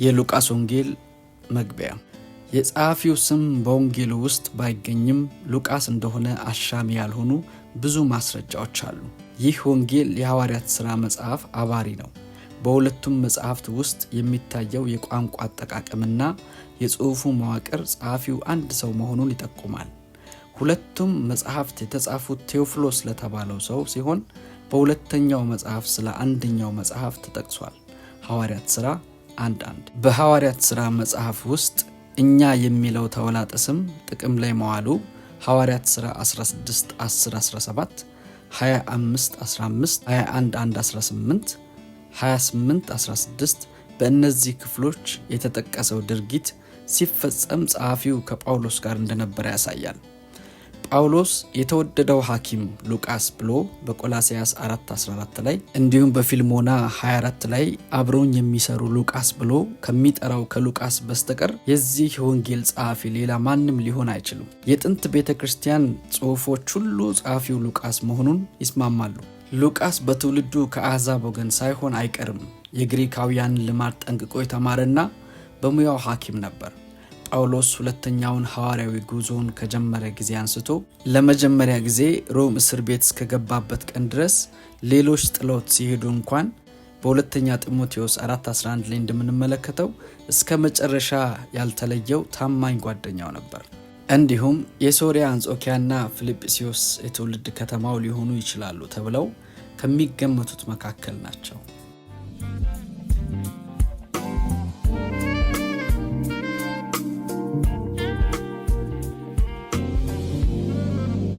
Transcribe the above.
የሉቃስ ወንጌል መግቢያ። የጸሐፊው ስም በወንጌሉ ውስጥ ባይገኝም ሉቃስ እንደሆነ አሻሚ ያልሆኑ ብዙ ማስረጃዎች አሉ። ይህ ወንጌል የሐዋርያት ሥራ መጽሐፍ አባሪ ነው። በሁለቱም መጽሐፍት ውስጥ የሚታየው የቋንቋ አጠቃቀምና የጽሑፉ መዋቅር ጸሐፊው አንድ ሰው መሆኑን ይጠቁማል። ሁለቱም መጽሐፍት የተጻፉት ቴዎፍሎስ ለተባለው ሰው ሲሆን በሁለተኛው መጽሐፍ ስለ አንደኛው መጽሐፍ ተጠቅሷል። ሐዋርያት ሥራ 1:1። በሐዋርያት ሥራ መጽሐፍ ውስጥ እኛ የሚለው ተውላጠ ስም ጥቅም ላይ መዋሉ ሐዋርያት ሥራ 16 10 17፣ 25 15፣ 21 1 18፣ 28 16። በእነዚህ ክፍሎች የተጠቀሰው ድርጊት ሲፈጸም ጸሐፊው ከጳውሎስ ጋር እንደነበረ ያሳያል። ጳውሎስ የተወደደው ሐኪም ሉቃስ ብሎ በቆላስያስ 4:14 ላይ እንዲሁም በፊልሞና 24 ላይ አብረውኝ የሚሰሩ ሉቃስ ብሎ ከሚጠራው ከሉቃስ በስተቀር የዚህ ወንጌል ጸሐፊ ሌላ ማንም ሊሆን አይችልም። የጥንት ቤተ ክርስቲያን ጽሑፎች ሁሉ ጸሐፊው ሉቃስ መሆኑን ይስማማሉ። ሉቃስ በትውልዱ ከአሕዛብ ወገን ሳይሆን አይቀርም። የግሪካውያንን ልማድ ጠንቅቆ የተማረና በሙያው ሐኪም ነበር። ጳውሎስ ሁለተኛውን ሐዋርያዊ ጉዞውን ከጀመረ ጊዜ አንስቶ ለመጀመሪያ ጊዜ ሮም እስር ቤት እስከገባበት ቀን ድረስ ሌሎች ጥለውት ሲሄዱ እንኳን በሁለተኛ ጢሞቴዎስ 4:11 ላይ እንደምንመለከተው እስከ መጨረሻ ያልተለየው ታማኝ ጓደኛው ነበር። እንዲሁም የሶሪያ አንጾኪያና ፊልጵስዩስ የትውልድ ከተማው ሊሆኑ ይችላሉ ተብለው ከሚገመቱት መካከል ናቸው።